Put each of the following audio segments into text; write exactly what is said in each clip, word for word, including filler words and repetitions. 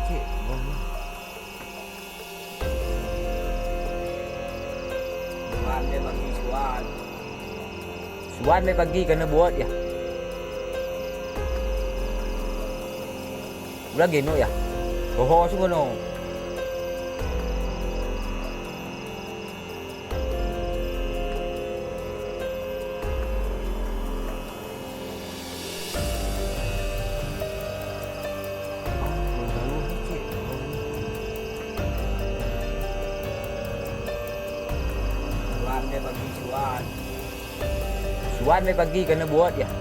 Cek, bang. Suwan lé pagi, suwan. Suwan lé pagi keuneuk buet yah. Ulôn geunok yah. Ho-ho sunggoh nyoe. Suwan lé pagi, suwan. Suwan lé pagi keuneuk buet yah.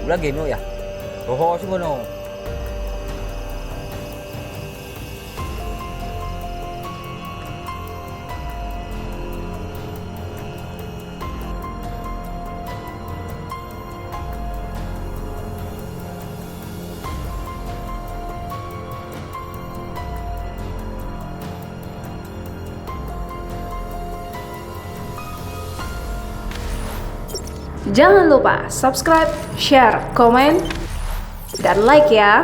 Ulôn geunok yah. Ho-ho sunggoh nyoe. Jangan lupa subscribe, share, komen, dan like ya.